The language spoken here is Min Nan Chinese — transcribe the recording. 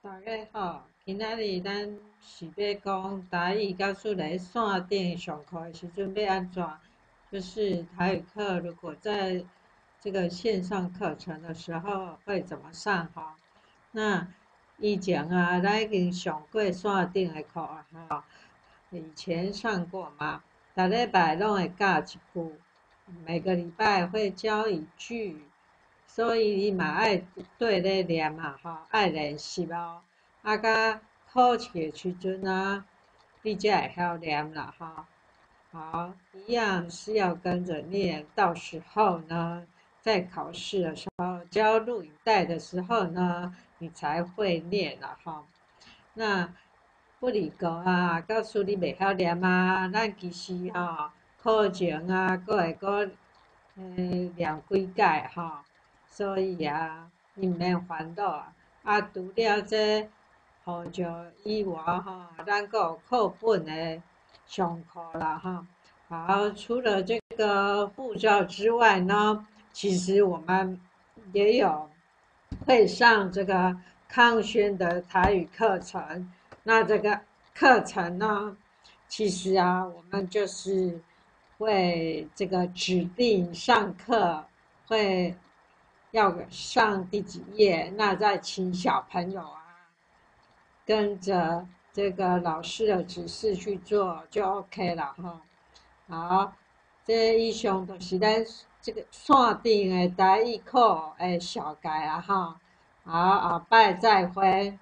大家好，今仔日咱是欲講台語教師咧線頂上課的時陣欲按怎？就是台語課如果在這個線上課程的時候會怎麼上吼？那以前啊，咱已經上過線頂的課啊吼，以前上過嘛，逐禮拜攏會教一句，每個禮拜會教一句，所以你嘛愛綴咧念啊吼，愛練習哦。啊，佮考試的時陣啊，你才會曉念啦吼。好，一樣是要跟着念，到時候呢，在考試的時候交錄影帶的時候呢，你才會念啦吼。那不離講啊，教師你袂曉念啊，咱其實吼課程啊，閣會閣念幾擺吼，所以啊，你毋免煩惱啊。啊，除了這護照以外吼，咱閣有課本的上課啦吼。好，除了這個護照之外呢，其實我們也有會上這個康軒的台語課程。那這個課程呢，其實啊，我們就是會這個指定上課，會要上第幾頁，那再請小朋友啊跟着這個老師的指示去做就 OK 了哈。好，這以上就是咱這個線頂的台語課的紹介啦哈。好，後擺再會。